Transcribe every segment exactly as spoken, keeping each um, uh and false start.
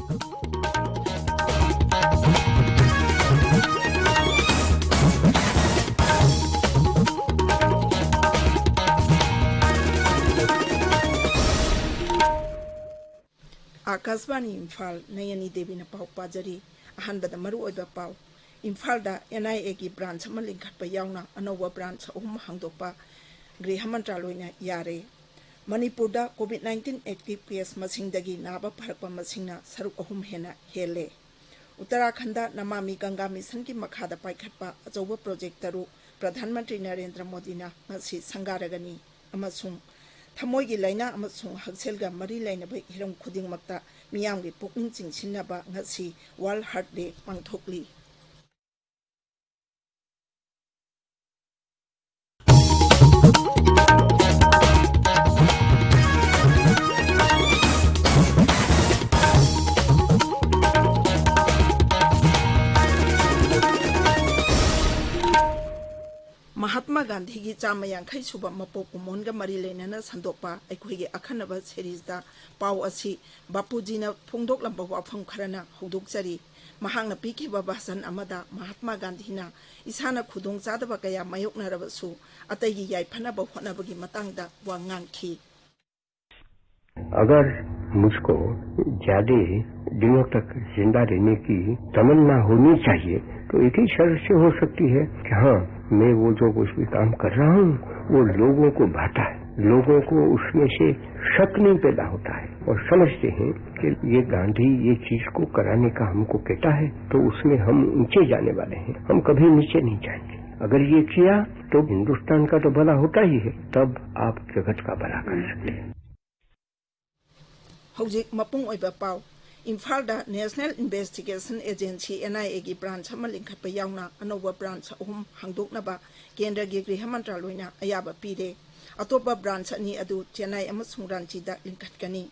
ꯑꯥꯀꯥꯁꯕꯥꯅꯤ ꯏꯝꯐꯥꯜ, ꯅꯌꯅꯤ ꯗꯦꯕꯤꯅ ꯄꯥꯎ ꯄꯥꯖꯔꯤ꯫ ꯑꯍꯥꯟꯕꯗ ꯃꯔꯨꯑꯣꯏꯕ ꯄꯥꯎ꯫ ꯏꯝꯐꯥꯜꯗ ꯑꯦꯟ ꯑꯥꯏ ꯑꯦꯒꯤ ꯕ꯭ꯔꯥꯟꯆ ꯑꯃ ꯂꯤꯡꯈꯠꯄ ꯌꯥꯎꯅ ꯑꯅꯧꯕ ꯕ꯭ꯔꯥꯟꯆ ꯑꯍꯨꯝ ꯍꯥꯡꯗꯣꯛꯄ ꯒ꯭ꯔꯤꯍ ꯃꯟꯇ꯭ꯔꯥꯂꯣꯏꯅ ꯌꯥꯔꯦ꯫ ꯃꯅꯤꯄꯨꯔꯗ ꯀꯣꯚꯤꯗ ꯅꯥꯏꯟꯇꯤꯟ ꯑꯦꯛꯇꯤꯚ ꯀꯦꯁ ꯃꯁꯤꯡꯗꯒꯤ ꯅꯥꯕ ꯐꯔꯛꯄ ꯃꯁꯤꯡꯅ ꯁꯔꯨꯛ ꯑꯍꯨꯝ ꯍꯦꯟꯅ ꯍꯦꯜꯂꯦ꯫ ꯎꯠꯇꯔꯥꯈꯟꯗ ꯅꯃꯥꯃꯤ ꯒꯪꯒꯥ ꯃꯤꯁꯟꯒꯤ ꯃꯈꯥꯗ ꯄꯥꯏꯈꯠꯄ ꯑꯆꯧꯕ ꯄ꯭ꯔꯣꯖꯦꯛ ꯇꯔꯨꯛ ꯄ꯭ꯔꯙꯥꯟ ꯃꯟꯇ꯭ꯔꯤ ꯅꯔꯦꯟꯗ꯭ꯔ ꯃꯣꯗꯤꯅ ꯉꯁꯤ ꯁꯪꯒꯥꯔꯒꯅꯤ꯫ ꯑꯃꯁꯨꯡ ꯊꯃꯣꯏꯒꯤ ꯂꯥꯏꯅꯥ ꯑꯃꯁꯨꯡ ꯍꯛꯁꯦꯜꯒ ꯃꯔꯤ ꯂꯩꯅꯕ ꯍꯤꯔꯝ ꯈꯨꯗꯤꯡꯃꯛꯇ ꯃꯤꯌꯥꯝꯒꯤ ꯄꯨꯛꯅꯤꯡ ꯆꯤꯡꯁꯤꯟꯅꯕ ꯉꯁꯤ ꯋꯥꯔꯜꯗ ꯍꯥꯔꯠ ꯗꯦ ꯄꯥꯡꯊꯣꯛꯂꯤ꯫ ꯃꯍꯥꯠꯃꯥ ꯒꯥꯟꯙꯤꯒꯤ ꯆꯥꯝꯃ ꯌꯥꯡꯈꯩ ꯁꯨꯕ ꯃꯄꯣꯛ ꯀꯨꯝꯑꯣꯟꯒ ꯃꯔꯤ ꯂꯩꯅꯅ ꯁꯟꯗꯣꯛꯄ ꯑꯩꯈꯣꯏꯒꯤ ꯑꯈꯟꯅꯕ ꯁꯦꯔꯤꯖꯗ ꯄꯥꯎ ꯑꯁꯤ ꯕꯥꯄꯨꯖꯤꯅ ꯐꯣꯡꯗꯣꯛꯂꯝꯕ ꯋꯥꯐꯝ ꯈꯔꯅ ꯍꯧꯗꯣꯛꯆꯔꯤ꯫ ꯃꯍꯥꯛꯅ ꯄꯤꯈꯤꯕ ꯚꯥꯁꯟ ꯑꯃꯗ ꯃꯍꯥꯠꯃꯥ ꯒꯥꯟꯙꯤꯅ ꯏꯁꯥꯅ ꯈꯨꯗꯣꯡꯆꯥꯗꯕ ꯀꯌꯥ ꯃꯥꯌꯣꯛꯅꯔꯕꯁꯨ ꯑꯇꯩꯒꯤ ꯌꯥꯏꯐꯅꯕ ꯍꯣꯠꯅꯕꯒꯤ ꯃꯇꯥꯡꯗ ꯋꯥ ꯉꯥꯡꯈꯤ꯫ अगर मुझको ज्यादा दिनों तक जिंदा रहने की तमन्ना होनी चाहिए तो एक ही शर्त से हो सकती है कि हाँ, मैं वो जो कुछ भी काम कर रहा हूँ वो लोगों को भाता है, लोगों को उसमें से शक नहीं पैदा होता है और समझते हैं कि ये गांधी ये चीज को कराने का हमको कहता है तो उसमें हम ऊंचे जाने वाले हैं, हम कभी नीचे नहीं जाएंगे। अगर ये किया तो हिंदुस्तान का तो भला होता ही है, तब आप जगत का भला कर सकते हैं। ꯍꯧꯖꯤꯛ ꯃꯄꯨꯡ ꯑꯣꯏꯕ ꯄꯥꯎ꯫ ꯏꯝꯐꯥꯜꯗ ꯅꯦꯁꯅꯦꯜ ꯏꯟꯚꯦꯁꯇꯤꯒꯦꯁꯟ ꯑꯦꯖꯦꯟꯁꯤ, ꯑꯦꯟ ꯑꯥꯏ ꯑꯦꯒꯤ ꯕ꯭ꯔꯥꯟꯆ ꯑꯃ ꯂꯤꯡꯈꯠꯄ ꯌꯥꯎꯅ ꯑꯅꯧꯕ ꯕ꯭ꯔꯥꯟꯆ ꯑꯍꯨꯝ ꯍꯥꯡꯗꯣꯛꯅꯕ ꯀꯦꯟꯗ꯭ꯔꯒꯤ ꯒ꯭ꯔꯤꯍ ꯃꯟꯇ꯭ꯔꯥꯂꯣꯏꯅ ꯑꯌꯥꯕ ꯄꯤꯔꯦ꯫ ꯑꯇꯣꯞꯄ ꯕ꯭ꯔꯥꯟꯆ ꯑꯅꯤ ꯑꯗꯨ ꯆꯦꯟꯅꯥꯏ ꯑꯃꯁꯨꯡ ꯔꯥꯟꯆꯤꯗ ꯂꯤꯡꯈꯠꯀꯅꯤ꯫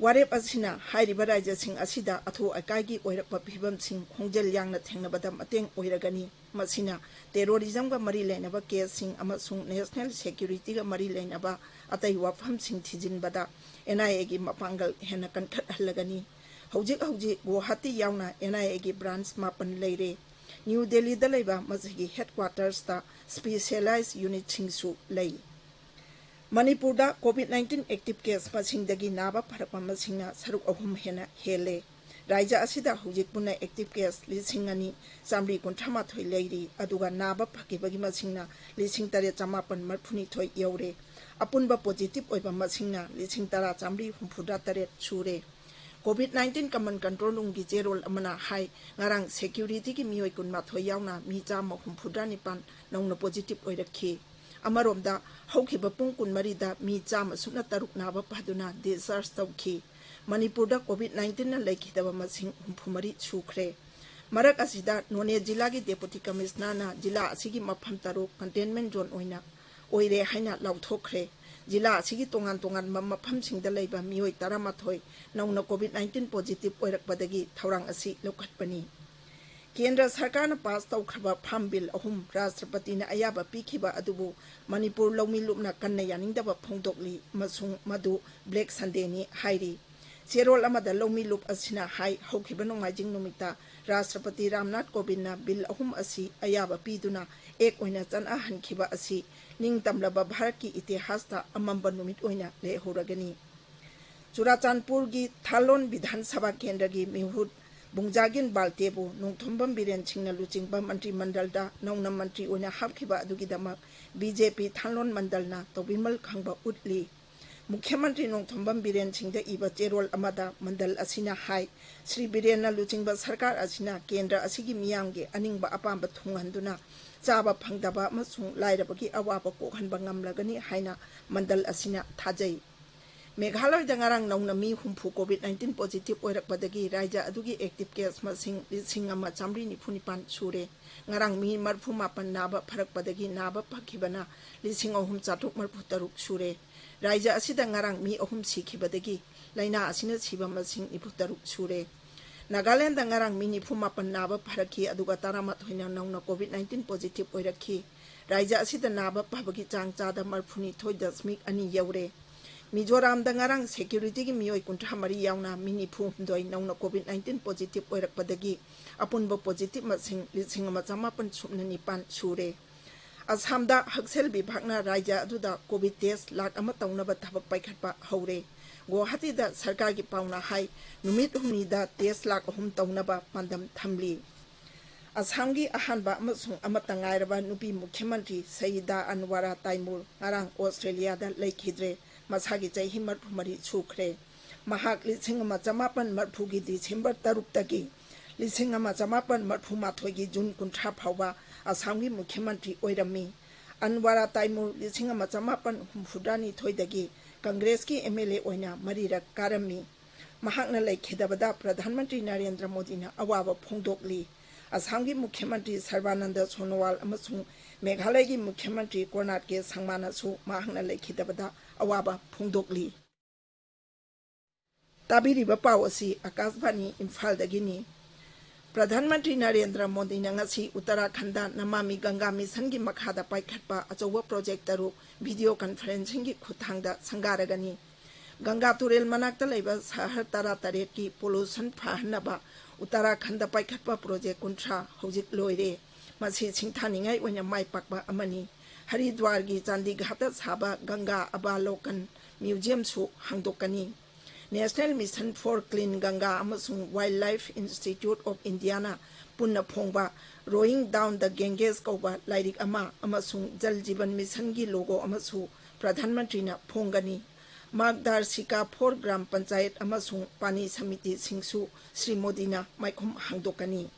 ꯋꯥꯔꯦꯞ ꯑꯁꯤꯅ ꯍꯥꯏꯔꯤꯕ ꯔꯥꯖ꯭ꯌꯁꯤꯡ ꯑꯁꯤꯗ ꯑꯊꯨ ꯑꯀꯥꯏꯒꯤ ꯑꯣꯏꯔꯛꯄ ꯐꯤꯚꯝꯁꯤꯡ ꯈꯣꯡꯖꯦꯜ ꯌꯥꯡꯅ ꯊꯦꯡꯅꯕꯗ ꯃꯇꯦꯡ ꯑꯣꯏꯔꯒꯅꯤ꯫ ꯃꯁꯤꯅ ꯇꯦꯔꯣꯔꯤꯖꯝꯒ ꯃꯔꯤ ꯂꯩꯅꯕ ꯀꯦꯁꯁꯤꯡ ꯑꯃꯁꯨꯡ ꯅꯦꯁꯅꯦꯜ ꯁꯦꯀ꯭ꯌꯨꯔꯤꯇꯤꯒ ꯃꯔꯤ ꯂꯩꯅꯕ ꯑꯇꯩ ꯋꯥꯐꯝꯁꯤꯡ ꯊꯤꯖꯤꯟꯕꯗ ꯑꯦꯟ ꯑꯥꯏ ꯑꯦꯒꯤ ꯃꯄꯥꯡꯒꯜ ꯍꯦꯟꯅ ꯀꯟꯈꯠꯍꯜꯂꯒꯅꯤ꯫ ꯍꯧꯖꯤꯛ ꯍꯧꯖꯤꯛ ꯒꯨꯋꯥꯍꯥꯇꯤ ꯌꯥꯎꯅ ꯑꯦꯟ ꯑꯥꯏ ꯑꯦꯒꯤ ꯕ꯭ꯔꯥꯟꯆ ꯃꯥꯄꯟ ꯂꯩꯔꯦ꯫ ꯅ꯭ꯌꯨ ꯗꯦꯜꯂꯤꯗ ꯂꯩꯕ ꯃꯁꯤꯒꯤ ꯍꯦꯗꯀ꯭ꯋꯥꯇꯔꯁꯇ ꯁ꯭ꯄꯤꯁꯦꯂꯥꯏꯖ ꯌꯨꯅꯤꯠꯁꯤꯡꯁꯨ ꯂꯩ꯫ ꯃꯅꯤꯄꯨꯔꯗ ꯀꯣꯚꯤꯗ ꯅꯥꯏꯟꯇꯤꯟ ꯑꯦꯛꯇꯤꯚ ꯀꯦꯁ ꯃꯁꯤꯡꯗꯒꯤ ꯅꯥꯕ ꯐꯔꯛꯄ ꯃꯁꯤꯡꯅ ꯁꯔꯨꯛ ꯑꯍꯨꯝ ꯍꯦꯟꯅ ꯍꯦꯜꯂꯦ꯫ ꯔꯥꯖ꯭ꯌ ꯑꯁꯤꯗ ꯍꯧꯖꯤꯛ ꯄꯨꯟꯅ ꯑꯦꯛꯇꯤꯚ ꯀꯦꯁ ꯂꯤꯁꯤꯡ ꯑꯅꯤ ꯆꯥꯃꯔꯤ ꯀꯨꯟꯊ꯭ꯔꯥ ꯃꯥꯊꯣꯏ ꯂꯩꯔꯤ, ꯑꯗꯨꯒ ꯅꯥꯕ ꯐꯈꯤꯕꯒꯤ ꯃꯁꯤꯡꯅ ꯂꯤꯁꯤꯡ ꯇꯔꯦꯠ ꯆꯃꯥꯄꯟ ꯃꯔꯤꯐꯨꯅꯤꯊꯣꯏ ꯌꯧꯔꯦ꯫ ꯑꯄꯨꯟꯕ ꯄꯣꯖꯤꯇꯤꯚ ꯑꯣꯏꯕ ꯃꯁꯤꯡꯅ ꯂꯤꯁꯤꯡ ꯇꯔꯥ ꯆꯥꯃꯔꯤ ꯍꯨꯝꯐꯨꯇꯔꯦꯠ ꯁꯨꯔꯦ꯫ ꯀꯣꯚꯤꯗ ꯅꯥꯏꯟꯇꯤꯟ ꯀꯃꯟ ꯀꯟꯇ꯭ꯔꯣꯜ ꯔꯨꯝꯒꯤ ꯆꯦꯔꯣꯜ ꯑꯃꯅ ꯍꯥꯏ, ꯉꯔꯥꯡ ꯁꯦꯀ꯭ꯌꯨꯔꯤꯇꯤꯒꯤ ꯃꯤꯑꯣꯏ ꯀꯨꯟꯃꯥꯊꯣꯏ ꯌꯥꯎꯅ ꯃꯤ ꯆꯥꯝꯃ ꯍꯨꯝꯐꯨꯇꯔꯥ ꯅꯤꯄꯥꯟ ꯅꯧꯅ ꯄꯣꯖꯤꯇꯤꯚ ꯑꯣꯏꯔꯛꯈꯤ꯫ ꯑꯃꯔꯣꯝꯗ, ꯍꯧꯈꯤꯕ ꯄꯨꯡ ꯀꯨꯟꯃꯔꯤꯗ ꯃꯤ ꯆꯥꯝꯃ ꯁꯨꯞꯅ ꯇꯔꯨꯛ ꯅꯥꯕ ꯐꯗꯨꯅ ꯗꯤꯁꯆꯥꯔꯖ ꯇꯧꯈꯤ꯫ ꯃꯅꯤꯄꯨꯔꯗ ꯀꯣꯚꯤꯗ ꯅꯥꯏꯟꯇꯤꯟꯅ ꯂꯩꯈꯤꯗꯕ ꯃꯁꯤꯡ ꯍꯨꯝꯐꯨ ꯃꯔꯤ ꯁꯨꯈ꯭ꯔꯦ꯫ ꯃꯔꯛ ꯑꯁꯤꯗ, ꯅꯣꯅꯦ ꯖꯤꯂꯥꯒꯤ ꯗꯦꯄꯨꯇꯤ ꯀꯃꯤꯁꯅꯔꯅ ꯖꯤꯂꯥ ꯑꯁꯤꯒꯤ ꯃꯐꯝ ꯇꯔꯨꯛ ꯀꯟꯇꯦꯟꯃꯦꯟ ꯖꯣꯟ ꯑꯣꯏꯅ ꯑꯣꯏꯔꯦ ꯍꯥꯏꯅ ꯂꯥꯎꯊꯣꯛꯈ꯭ꯔꯦ꯫ ꯖꯤꯂꯥ ꯑꯁꯤꯒꯤ ꯇꯣꯉꯥꯟ ꯇꯣꯉꯥꯟꯕ ꯃꯐꯝꯁꯤꯡꯗ ꯂꯩꯕ ꯃꯤꯑꯣꯏ ꯇꯔꯥꯃꯥꯊꯣꯏ ꯅꯧꯅ ꯀꯣꯚꯤꯗ ꯅꯥꯏꯟꯇꯤꯟ ꯄꯣꯖꯤꯇꯤꯚ ꯑꯣꯏꯔꯛꯄꯗꯒꯤ ꯊꯧꯔꯥꯡ ꯑꯁꯤ ꯂꯧꯈꯠꯄꯅꯤ꯫ ꯀꯦꯟꯗ꯭ꯔ ꯁꯔꯀꯥꯔꯅ ꯄꯥꯁ ꯇꯧꯈ꯭ꯔꯕ ꯐꯥꯔꯝ ꯕꯤꯜ ꯑꯍꯨꯝ ꯔꯥꯁꯇ꯭ꯔꯄꯇꯤꯅ ꯑꯌꯥꯕ ꯄꯤꯈꯤꯕ ꯑꯗꯨꯕꯨ ꯃꯅꯤꯄꯨꯔ ꯂꯧꯃꯤ ꯂꯨꯞꯅ ꯀꯟꯅ ꯌꯥꯅꯤꯡꯗꯕ ꯐꯣꯡꯗꯣꯛꯂꯤ ꯑꯃꯁꯨꯡ ꯃꯗꯨ ꯕ꯭ꯂꯦꯛ ꯁꯟꯗꯦꯅꯤ ꯍꯥꯏꯔꯤ꯫ ꯆꯦꯔꯣꯜ ꯑꯃꯗ ꯂꯧꯃꯤ ꯂꯨꯞ ꯑꯁꯤꯅ ꯍꯥꯏ, ꯍꯧꯈꯤꯕ ꯅꯣꯡꯃꯥꯏꯖꯤꯡ ꯅꯨꯃꯤꯠꯇ ꯔꯥꯁꯇ꯭ꯔꯄꯇꯤ ꯔꯥꯝꯅꯥꯊ ꯀꯣꯕꯤꯟꯗꯅ ꯕꯤꯜ ꯑꯍꯨꯝ ꯑꯁꯤ ꯑꯌꯥꯕ ꯄꯤꯗꯨꯅ ꯑꯦꯛ ꯑꯣꯏꯅ ꯆꯠꯅꯍꯟꯈꯤꯕ ꯑꯁꯤ ꯅꯤꯡꯇꯝꯂꯕ ꯚꯥꯔꯠꯀꯤ ꯏꯇꯤꯍꯥꯁꯇ ꯑꯃꯝꯕ ꯅꯨꯃꯤꯠ ꯑꯣꯏꯅ ꯂꯩꯍꯧꯔꯒꯅꯤ꯫ ꯆꯨꯔꯥꯆꯥꯟꯄꯨꯔꯒꯤ ꯊꯥꯂꯣꯟ ꯕꯤꯙꯥꯟ ꯁꯚꯥ ꯀꯦꯟꯗ꯭ꯔꯒꯤ ꯃꯤꯍꯨꯠ ꯕꯨꯡꯖꯥꯒꯤꯟ ꯕꯥꯜꯇꯦꯕꯨ ꯅꯣꯡꯊꯣꯝꯕꯝ ꯕꯤꯔꯦꯟ ꯁꯤꯡꯅ ꯂꯨꯆꯤꯡꯕ ꯃꯟꯇ꯭ꯔꯤ ꯃꯟꯗꯜꯗ ꯅꯧꯅ ꯃꯟꯇ꯭ꯔꯤ ꯑꯣꯏꯅ ꯍꯥꯞꯈꯤꯕ ꯑꯗꯨꯒꯤꯗꯃꯛ ꯕꯤ ꯖꯦ ꯄꯤ ꯊꯥꯂꯣꯟ ꯃꯟꯗꯜꯅ ꯇꯧꯕꯤꯃꯜ ꯈꯪꯕ ꯎꯠꯂꯤ꯫ ꯃꯨꯈ꯭ꯌ ꯃꯟꯇ꯭ꯔꯤ ꯅꯣꯡꯊꯣꯝꯕꯝ ꯕꯤꯔꯦꯟ ꯁꯤꯡꯗ ꯏꯕ ꯆꯦꯔꯣꯜ ꯑꯃꯗ ꯃꯟꯗꯜ ꯑꯁꯤꯅ ꯍꯥꯏ, ꯁ꯭ꯔꯤ ꯕꯤꯔꯦꯟꯅ ꯂꯨꯆꯤꯡꯕ ꯁꯔꯀꯥꯔ ꯑꯁꯤꯅ ꯀꯦꯟꯗ꯭ꯔ ꯑꯁꯤꯒꯤ ꯃꯤꯌꯥꯝꯒꯤ ꯑꯅꯤꯡꯕ ꯑꯄꯥꯝꯕ ꯊꯨꯡꯍꯟꯗꯨꯅ ꯆꯥꯕ ꯐꯪꯗꯕ ꯑꯃꯁꯨꯡ ꯂꯥꯏꯔꯕꯒꯤ ꯑꯋꯥꯕ ꯀꯣꯛꯍꯟꯕ ꯉꯝꯂꯒꯅꯤ ꯍꯥꯏꯅ ꯃꯟꯗꯜ ꯑꯁꯤꯅ ꯊꯥꯖꯩ꯫ ꯃꯦꯘꯥꯂꯌꯗ ꯉꯔꯥꯡ ꯅꯧꯅ ꯃꯤ ꯍꯨꯝꯐꯨ ꯀꯣꯚꯤꯗ ꯅꯥꯏꯟꯇꯤꯟ ꯄꯣꯖꯤꯇꯤꯚ ꯑꯣꯏꯔꯛꯄꯗꯒꯤ ꯔꯥꯖ꯭ꯌ ꯑꯗꯨꯒꯤ ꯑꯦꯛꯇꯤꯚ ꯀꯦꯁ ꯃꯁꯤꯡ ꯂꯤꯁꯤꯡ ꯑꯃ ꯆꯥꯃꯔꯤ ꯅꯤꯐꯨ ꯅꯤꯄꯥꯟ ꯁꯨꯔꯦ꯫ ꯉꯔꯥꯡ ꯃꯤ ꯃꯔꯤꯐꯨ ꯃꯥꯄꯟ ꯅꯥꯕ ꯐꯔꯛꯄꯗꯒꯤ ꯅꯥꯕ ꯐꯈꯤꯕꯅ ꯂꯤꯁꯤꯡ ꯑꯍꯨꯝ ꯆꯥꯇ꯭ꯔꯨꯛ ꯃꯔꯤꯐꯨ ꯇꯔꯨꯛ ꯁꯨꯔꯦ꯫ ꯔꯥꯖ꯭ꯌ ꯑꯁꯤꯗ ꯉꯔꯥꯡ ꯃꯤ ꯑꯍꯨꯝ ꯁꯤꯈꯤꯕꯗꯒꯤ ꯂꯥꯏꯅꯥ ꯑꯁꯤꯅ ꯁꯤꯕ ꯃꯁꯤꯡ ꯅꯤꯐꯨ ꯇꯔꯨꯛ ꯁꯨꯔꯦ꯫ ꯅꯥꯒꯥꯂꯦꯟꯗ ꯉꯔꯥꯡ ꯃꯤ ꯅꯤꯐꯨ ꯃꯥꯄꯟ ꯅꯥꯕ ꯐꯔꯛꯈꯤ, ꯑꯗꯨꯒ ꯇꯔꯥꯃꯥꯊꯣꯏꯅ ꯅꯧꯅ ꯀꯣꯚꯤꯗ ꯅꯥꯏꯟꯇꯤꯟ ꯄꯣꯖꯤꯇꯤꯚ ꯑꯣꯏꯔꯛꯈꯤ꯫ ꯔꯥꯖ꯭ꯌ ꯑꯁꯤꯗ ꯅꯥꯕ ꯐꯕꯒꯤ ꯆꯥꯡ ꯆꯥꯗ ꯃꯔꯤꯐꯨꯅꯤꯊꯣꯏ ꯗꯁꯃꯤꯛ ꯑꯅꯤ ꯌꯧꯔꯦ꯫ ꯃꯤꯖꯣꯔꯥꯝꯗ ꯉꯔꯥꯡ ꯁꯦꯀ꯭ꯌꯨꯔꯤꯇꯤꯒꯤ ꯃꯤꯑꯣꯏ ꯀꯨꯟꯊ꯭ꯔꯥ ꯃꯔꯤ ꯌꯥꯎꯅ ꯃꯤ ꯅꯤꯐꯨ ꯍꯨꯝꯗꯣꯏ ꯅꯧꯅ ꯀꯣꯚꯤꯗ ꯅꯥꯏꯟꯇꯤꯟ ꯄꯣꯖꯤꯇꯤꯚ ꯑꯣꯏꯔꯛꯄꯗꯒꯤ ꯑꯄꯨꯟꯕ ꯄꯣꯖꯤꯇꯤꯚ ꯃꯁꯤꯡ ꯂꯤꯁꯤꯡ ꯑꯃ ꯆꯃꯥꯄꯟ ꯁꯨꯞꯅ ꯅꯤꯄꯥꯟ ꯁꯨꯔꯦ꯫ ꯑꯁꯥꯝꯗ ꯍꯛꯁꯦꯜ ꯕꯤꯚꯥꯒꯅ ꯔꯥꯖ꯭ꯌ ꯑꯗꯨꯗ ꯀꯣꯚꯤꯗ ꯇꯦꯁ ꯂꯥꯈ ꯑꯃ ꯇꯧꯅꯕ ꯊꯕꯛ ꯄꯥꯏꯈꯠꯄ ꯍꯧꯔꯦ꯫ ꯒꯨꯋꯥꯍꯥꯇꯤꯗ ꯁꯔꯀꯥꯔꯒꯤ ꯄꯥꯎꯅ ꯍꯥꯏ, ꯅꯨꯃꯤꯠ ꯍꯨꯝꯅꯤꯗ ꯇꯦꯁ ꯂꯥꯈ ꯑꯍꯨꯝ ꯇꯧꯅꯕ ꯄꯥꯟꯗꯝ ꯊꯝꯂꯤ꯫ ꯑꯁꯥꯝꯒꯤ ꯑꯍꯥꯟꯕ ꯑꯃꯁꯨꯡ ꯑꯃꯠꯇ ꯉꯥꯏꯔꯕ ꯅꯨꯄꯤ ꯃꯨꯈ꯭ꯌ ꯃꯟꯇ꯭ꯔꯤ ꯁꯌꯤꯗꯥ ꯑꯟꯋꯥꯔꯥ ꯇꯥꯏꯃꯨꯔ ꯉꯔꯥꯡ ꯑꯣꯁꯇ꯭ꯔꯦꯂꯤꯌꯥꯗ ꯂꯩꯈꯤꯗ꯭ꯔꯦ꯫ ꯃꯁꯥꯒꯤ ꯆꯍꯤ ꯃꯔꯤꯐꯨ ꯃꯔꯤ ꯁꯨꯈ꯭ꯔꯦ꯫ ꯃꯍꯥꯛ ꯂꯤꯁꯤꯡ ꯑꯃ ꯆꯃꯥꯄꯟ ꯃꯔꯤꯐꯨꯒꯤ ꯗꯤꯁꯦꯝꯕꯔ ꯇꯔꯨꯛꯇꯒꯤ ꯂꯤꯁꯤꯡ ꯑꯃ ꯆꯃꯥꯄꯟ ꯃꯔꯤꯐꯨ ꯃꯥꯊꯣꯏꯒꯤ ꯖꯨꯟ ꯀꯨꯟꯊ꯭ꯔꯥ ꯐꯥꯎꯕ ꯑꯁꯥꯝꯒꯤ ꯃꯨꯈ꯭ꯌ ꯃꯟꯇ꯭ꯔꯤ ꯑꯣꯏꯔꯝꯃꯤ꯫ ꯑꯟꯋꯥꯔꯥ ꯇꯥꯏꯃꯨꯔ ꯂꯤꯁꯤꯡ ꯑꯃ ꯆꯃꯥꯄꯟ ꯍꯨꯝꯐꯨꯇꯔꯥꯅꯤꯊꯣꯏꯗꯒꯤ ꯀꯪꯒ꯭ꯔꯦꯁꯀꯤ ꯑꯦꯝ ꯑꯦꯜ ꯑꯦ ꯑꯣꯏꯅ ꯃꯔꯤꯔꯛ ꯀꯥꯔꯝꯃꯤ꯫ ꯃꯍꯥꯛꯅ ꯂꯩꯈꯤꯗꯕꯗ ꯄ꯭ꯔꯙꯥꯟ ꯃꯟꯇ꯭ꯔꯤ ꯅꯔꯦꯟꯗ꯭ꯔ ꯃꯣꯗꯤꯅ ꯑꯋꯥꯕ ꯐꯣꯡꯗꯣꯛꯂꯤ꯫ ꯑꯁꯥꯝꯒꯤ ꯃꯨꯈ꯭ꯌ ꯃꯟꯇ꯭ꯔꯤ ꯁꯔꯕꯥꯅꯟꯗ ꯁꯣꯅꯣꯋꯥꯜ ꯑꯃꯁꯨꯡ ꯃꯦꯘꯥꯂꯌꯒꯤ ꯃꯨꯈ꯭ꯌ ꯃꯟꯇ꯭ꯔꯤ ꯀꯣꯅꯥꯔ ꯀꯦ ꯁꯪꯃꯥꯅꯁꯨ ꯃꯍꯥꯛꯅ ꯂꯩꯈꯤꯗꯕꯗ ꯑꯋꯥꯕ ꯐꯣꯡꯗꯣꯛꯂꯤ꯫ ꯇꯥꯕꯤꯔꯤꯕ ꯄꯥꯎ ꯑꯁꯤ ꯑꯀꯥꯁꯕꯥꯅꯤ ꯏꯝꯐꯥꯜꯗꯒꯤꯅꯤ꯫ ꯄ꯭ꯔꯙꯥꯟ ꯃꯟꯇ꯭ꯔꯤ ꯅꯔꯦꯟꯗ꯭ꯔ ꯃꯣꯗꯤꯅ ꯉꯁꯤ ꯎꯠꯇꯔꯥꯈꯟꯗ ꯅꯃꯥꯃꯤ ꯒꯪꯒꯥ ꯃꯤꯁꯟꯒꯤ ꯃꯈꯥꯗ ꯄꯥꯏꯈꯠꯄ ꯑꯆꯧꯕ ꯄ꯭ꯔꯣꯖꯦꯛ ꯇꯔꯨꯛ ꯚꯤꯗꯤꯑꯣ ꯀꯟꯐꯔꯦꯟꯁꯤꯡꯒꯤ ꯈꯨꯠꯊꯥꯡꯗ ꯁꯪꯒꯥꯔꯒꯅꯤ꯫ ꯒꯪꯒꯥ ꯇꯨꯔꯦꯜ ꯃꯅꯥꯛꯇ ꯂꯩꯕ ꯁꯍꯔ ꯇꯔꯥꯇꯔꯦꯠꯀꯤ ꯄꯣꯂꯨꯁꯟ ꯐꯍꯟꯅꯕ ꯎꯠꯇꯔꯥꯈꯟꯗ ꯄꯥꯏꯈꯠꯄ ꯄ꯭ꯔꯣꯖꯦꯛ ꯀꯨꯟꯊ꯭ꯔꯥ ꯍꯧꯖꯤꯛ ꯂꯣꯏꯔꯦ꯫ ꯃꯁꯤ ꯁꯤꯡꯊꯥꯅꯤꯡꯉꯥꯏ ꯑꯣꯏꯅ ꯃꯥꯏ ꯄꯥꯛꯄ ꯑꯃꯅꯤ꯫ ꯍꯔꯤꯗ꯭ꯋꯥꯔꯒꯤ ꯆꯥꯟꯗꯤꯘꯥꯠꯇ ꯁꯥꯕ ꯒꯪꯒꯥ ꯑꯕꯥꯂꯣꯀꯟ ꯃ꯭ꯌꯨꯖꯤꯌꯝꯁꯨ ꯍꯥꯡꯗꯣꯛꯀꯅꯤ꯫ National Mission for Clean Ganga ꯑꯃꯁꯨꯡ Wildlife Institute of Indiaꯅ ꯄꯨꯟꯅ ꯐꯣꯡꯕ Rowing Down the Ganges ꯀꯧꯕ ꯂꯥꯏꯔꯤꯛ ꯑꯃ ꯑꯃꯁꯨꯡ ꯖꯜ ꯖꯤꯕꯟ ꯃꯤꯁꯟꯒꯤ ꯂꯣꯒꯣ ꯑꯃꯁꯨ ꯄ꯭ꯔꯙꯥꯟ ꯃꯟꯇ꯭ꯔꯤꯅ ꯐꯣꯡꯒꯅꯤ꯫ ꯃꯥꯔꯒꯗꯔꯁꯤꯀꯥ for ꯒ꯭ꯔꯥꯝ ꯄꯟꯆꯥꯌꯠ ꯑꯃꯁꯨꯡ ꯄꯥꯅꯤ ꯁꯃꯤꯇꯤꯁꯤꯡꯁꯨ ꯁ꯭ꯔꯤ ꯃꯣꯗꯤꯅ ꯃꯥꯏꯈꯨꯝ ꯍꯥꯡꯗꯣꯛꯀꯅꯤ꯫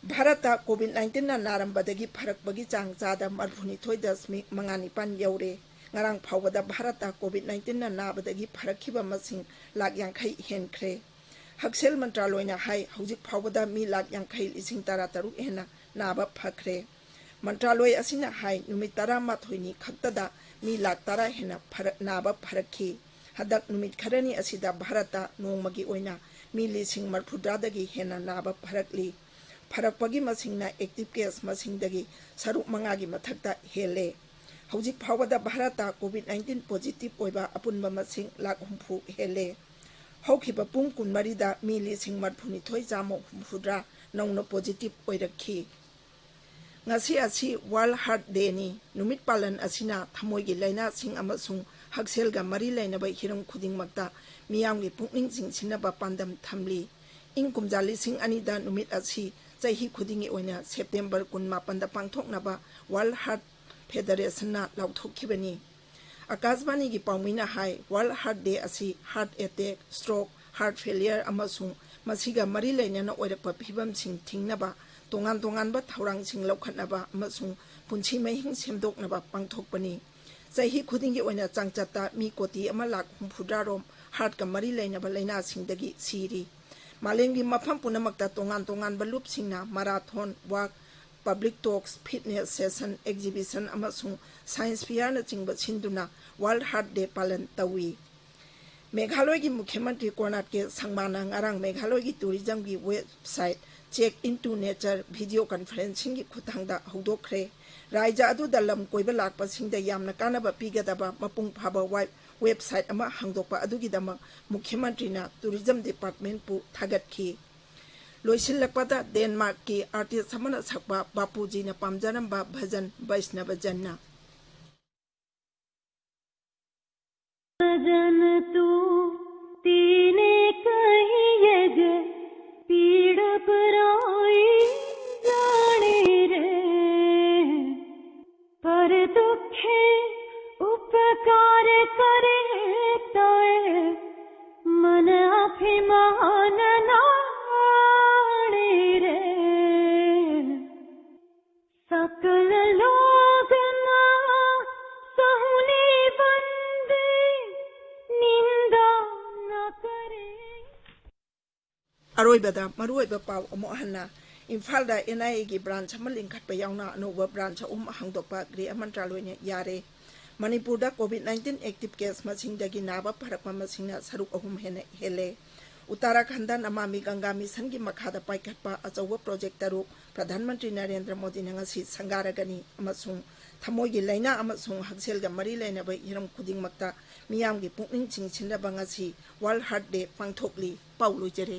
ꯚꯥꯔꯠꯇ ꯀꯣꯚꯤꯗ ꯅꯥꯏꯟꯇꯤꯟꯅ ꯅꯥꯔꯝꯕꯗꯒꯤ ꯐꯔꯛꯄꯒꯤ ꯆꯥꯡ ꯆꯥꯗ ꯃꯔꯤꯐꯨꯅꯤꯊꯣꯏ ꯗꯁꯃꯤꯛ ꯃꯉꯥ ꯅꯤꯄꯥꯟ ꯌꯧꯔꯦ꯫ ꯉꯔꯥꯡ ꯐꯥꯎꯕꯗ ꯚꯥꯔꯠꯇ ꯀꯣꯚꯤꯗ ꯅꯥꯏꯟꯇꯤꯟꯅ ꯅꯥꯕꯗꯒꯤ ꯐꯔꯛꯈꯤꯕ ꯃꯁꯤꯡ ꯂꯥꯈ ꯌꯥꯡꯈꯩ ꯍꯦꯟꯈ꯭ꯔꯦ꯫ ꯍꯛꯁꯦꯜ ꯃꯟꯇ꯭ꯔꯥꯂꯣꯏꯅ ꯍꯥꯏ, ꯍꯧꯖꯤꯛ ꯐꯥꯎꯕꯗ ꯃꯤ ꯂꯥꯈ ꯌꯥꯡꯈꯩ ꯂꯤꯁꯤꯡ ꯇꯔꯥꯇꯔꯨꯛ ꯍꯦꯟꯅ ꯅꯥꯕ ꯐꯈ꯭ꯔꯦ꯫ ꯃꯟꯇ꯭ꯔꯥꯂꯣꯏ ꯑꯁꯤꯅ ꯍꯥꯏ, ꯅꯨꯃꯤꯠ ꯇꯔꯥꯃꯥꯊꯣꯏꯅꯤ ꯈꯛꯇꯗ ꯃꯤ ꯂꯥꯈ ꯇꯔꯥ ꯍꯦꯟꯅ ꯐꯔꯛ-, ꯅꯥꯕ ꯐꯔꯛꯈꯤ꯫ ꯍꯟꯗꯛ ꯅꯨꯃꯤꯠ ꯈꯔꯅꯤ ꯑꯁꯤꯗ ꯚꯥꯔꯠꯇ ꯅꯣꯡꯃꯒꯤ ꯑꯣꯏꯅ ꯃꯤ ꯂꯤꯁꯤꯡ ꯃꯔꯤꯐꯨꯇꯔꯥꯗꯒꯤ ꯍꯦꯟꯅ ꯅꯥꯕ ꯐꯔꯛꯂꯤ꯫ ꯐꯔꯛꯄꯒꯤ ꯃꯁꯤꯡꯅ active case ꯃꯁꯤꯡꯗꯒꯤ ꯁꯔꯨꯛ ꯃꯉꯥꯒꯤ ꯃꯊꯛꯇ ꯍꯦꯜꯂꯦ꯫ ꯍꯧꯖꯤꯛ ꯐꯥꯎꯕꯗ ꯚꯥꯔꯠꯇ COVID nineteen positive ꯑꯣꯏꯕ ꯑꯄꯨꯟꯕ ꯃꯁꯤꯡ ꯂꯥꯈ ꯍꯨꯝꯐꯨ ꯍꯦꯜꯂꯦ꯫ ꯍꯧꯈꯤꯕ ꯄꯨꯡ ꯀꯨꯟꯃꯔꯤꯗ ꯃꯤ ꯂꯤꯁꯤꯡ ꯃꯔꯤꯐꯨꯅꯤꯊꯣꯏ ꯆꯥꯝꯃ ꯍꯨꯝꯐꯨꯇꯔꯥ ꯅꯧꯅ positive ꯑꯣꯏꯔꯛꯈꯤ꯫ ꯉꯁꯤ ꯑꯁꯤ World Heart Dayꯅꯤ꯫ ꯅꯨꯃꯤꯠ ꯄꯥꯂꯟ ꯑꯁꯤꯅ ꯊꯃꯣꯏꯒꯤ ꯂꯥꯏꯅꯥꯁꯤꯡ ꯑꯃꯁꯨꯡ ꯍꯛꯁꯦꯜꯒ ꯃꯔꯤ ꯂꯩꯅꯕ ꯍꯤꯔꯝ ꯈꯨꯗꯤꯡꯃꯛꯇ ꯃꯤꯌꯥꯝꯒꯤ ꯄꯨꯛꯅꯤꯡ ꯆꯤꯡꯁꯤꯟꯅꯕ ꯄꯥꯟꯗꯝ ꯊꯝꯂꯤ꯫ ꯏꯪ ꯀꯨꯝꯖꯥ ꯂꯤꯁꯤꯡ ꯑꯅꯤꯗ ꯅꯨꯃꯤꯠ ꯑꯁꯤ ꯆꯍꯤ ꯈꯨꯗꯤꯡꯒꯤ ꯑꯣꯏꯅ September ꯀꯨꯟꯃꯥꯄꯟꯗ ꯄꯥꯡꯊꯣꯛꯅꯕ World Heart Federationꯅ ꯂꯥꯎꯊꯣꯛꯈꯤꯕꯅꯤ꯫ ꯑꯀꯥꯁꯕꯥꯅꯤꯒꯤ ꯄꯥꯎꯃꯤꯅ ꯍꯥꯏ, World Heart Day ꯑꯁꯤ heart attack, stroke, heart failure ꯑꯃꯁꯨꯡ ꯃꯁꯤꯒ ꯃꯔꯤ ꯂꯩꯅꯅ ꯑꯣꯏꯔꯛꯄ ꯐꯤꯚꯝꯁꯤꯡ ꯊꯤꯡꯅꯕ ꯇꯣꯉꯥꯟ ꯇꯣꯉꯥꯟꯕ ꯊꯧꯔꯥꯡꯁꯤꯡ ꯂꯧꯈꯠꯅꯕ ꯑꯃꯁꯨꯡ ꯄꯨꯟꯁꯤ ꯃꯍꯤꯡ ꯁꯦꯝꯗꯣꯛꯅꯕ ꯄꯥꯡꯊꯣꯛꯄꯅꯤ꯫ ꯆꯍꯤ ꯈꯨꯗꯤꯡꯒꯤ ꯑꯣꯏꯅ ꯆꯥꯡꯆꯠꯇ ꯃꯤ ꯀꯣꯇꯤ ꯑꯃ ꯂꯥꯈ ꯍꯨꯝꯐꯨꯇꯔꯥ ꯔꯣꯝ heartꯀ ꯃꯔꯤ ꯂꯩꯅꯕ ꯂꯥꯏꯅꯥꯁꯤꯡꯗꯒꯤ ꯁꯤꯔꯤ꯫ ꯃꯥꯂꯦꯝꯒꯤ ꯃꯐꯝ ꯄꯨꯝꯅꯃꯛꯇ ꯇꯣꯉꯥꯟ ꯇꯣꯉꯥꯟꯕ ꯂꯨꯞꯁꯤꯡꯅ marathon, walk, public talks, fitness session, exhibition ꯑꯃꯁꯨꯡ science fairꯅꯆꯤꯡꯕ ꯁꯤꯟꯗꯨꯅ World Heart Day ꯄꯥꯂꯟ ꯇꯧꯏ꯫ ꯃꯦꯘꯥꯂꯣꯏꯒꯤ ꯃꯨꯈ꯭ꯌ ꯃꯟꯇ꯭ꯔꯤ ꯀꯣꯅꯥꯔ ꯀꯦ ꯁꯪꯃꯥꯅ ꯉꯔꯥꯡ ꯃꯦꯘꯥꯂꯣꯏꯒꯤ tourismꯒꯤ website Check into Nature video conferencingꯒꯤ ꯈꯨꯠꯊꯥꯡꯗ ꯍꯧꯗꯣꯛꯈ꯭ꯔꯦ꯫ ꯔꯥꯏꯖ꯭ꯌ ꯑꯗꯨꯗ ꯂꯝ ꯀꯣꯏꯕ ꯂꯥꯛꯄꯁꯤꯡꯗ ꯌꯥꯝꯅ ꯀꯥꯟꯅꯕ ꯄꯤꯒꯗꯕ ꯃꯄꯨꯡ ꯐꯥꯕ web-, website ꯑꯃ ꯍꯥꯡꯗꯣꯛꯄ ꯑꯗꯨꯒꯤꯗꯃꯛ ꯃꯨꯈ꯭ꯌ ꯃꯟꯇ꯭ꯔꯤꯅ tourism departmentꯄꯨ ꯊꯥꯒꯠꯈꯤ꯫ ꯂꯣꯏꯁꯤꯜꯂꯛꯄꯗ ꯗꯦꯟꯃꯥꯔꯛꯀꯤ artist ꯑꯃꯅ ꯁꯛꯄ ꯕꯥꯄꯨꯖꯤꯅ ꯄꯥꯝꯖꯔꯝꯕ ꯚꯖꯟ ꯕꯩꯁꯅꯕ ꯖꯟꯅ꯫ भजन तू तीने कही ये जे पीड़ पराई जाने रे, पर दुखे उपकार करे तोय मन अभिमान नाणे रे। सकल लोग ना सहुनी बंदी निंदा न करे। ꯑꯔꯣꯏꯕꯗ ꯃꯔꯨꯑꯣꯏꯕ ꯄꯥꯎ ꯑꯃꯨꯛ ꯍꯟꯅ꯫ ꯏꯝꯐꯥꯜꯗ NIAꯒꯤ branch ꯑꯃ ꯂꯤꯡꯈꯠꯄ ꯌꯥꯎꯅ ꯑꯅꯧꯕ branch ꯑꯍꯨꯝ ꯍꯥꯡꯗꯣꯛꯄ ꯒ꯭ꯔꯤꯍ ꯃꯟꯇ꯭ꯔꯥꯂꯣꯏꯅ ꯌꯥꯔꯦ꯫ ꯃꯅꯤꯄꯨꯔꯗ COVID nineteen active case ꯃꯁꯤꯡꯗꯒꯤ ꯅꯥꯕ ꯐꯔꯛꯄ ꯃꯁꯤꯡꯅ ꯁꯔꯨꯛ ꯑꯍꯨꯝ ꯍꯦꯟꯅ ꯍꯦꯜꯂꯦ꯫ ꯎꯠꯇꯔꯥꯈꯟꯗ ꯅꯃꯥꯃꯤ ꯒꯪꯒꯥ ꯃꯤꯁꯟꯒꯤ ꯃꯈꯥꯗ ꯄꯥꯏꯈꯠꯄ ꯑꯆꯧꯕ project ꯇꯔꯨꯛ ꯄ꯭ꯔꯙꯥꯟ ꯃꯟꯇ꯭ꯔꯤ ꯅꯔꯦꯟꯗ꯭ꯔ ꯃꯣꯗꯤꯅ ꯉꯁꯤ ꯁꯪꯒꯥꯔꯒꯅꯤ ꯑꯃꯁꯨꯡ ꯊꯃꯣꯏꯒꯤ ꯂꯥꯏꯅꯥ ꯑꯃꯁꯨꯡ ꯍꯛꯁꯦꯜꯒ ꯃꯔꯤ ꯂꯩꯅꯕ ꯍꯤꯔꯝ ꯈꯨꯗꯤꯡꯃꯛꯇ ꯃꯤꯌꯥꯝꯒꯤ ꯄꯨꯛꯅꯤꯡ ꯆꯤꯡꯁꯤꯟꯅꯕ ꯉꯁꯤ World Heart Day ꯄꯥꯡꯊꯣꯛꯂꯤ꯫ ꯄꯥꯎ ꯂꯣꯏꯖꯔꯦ꯫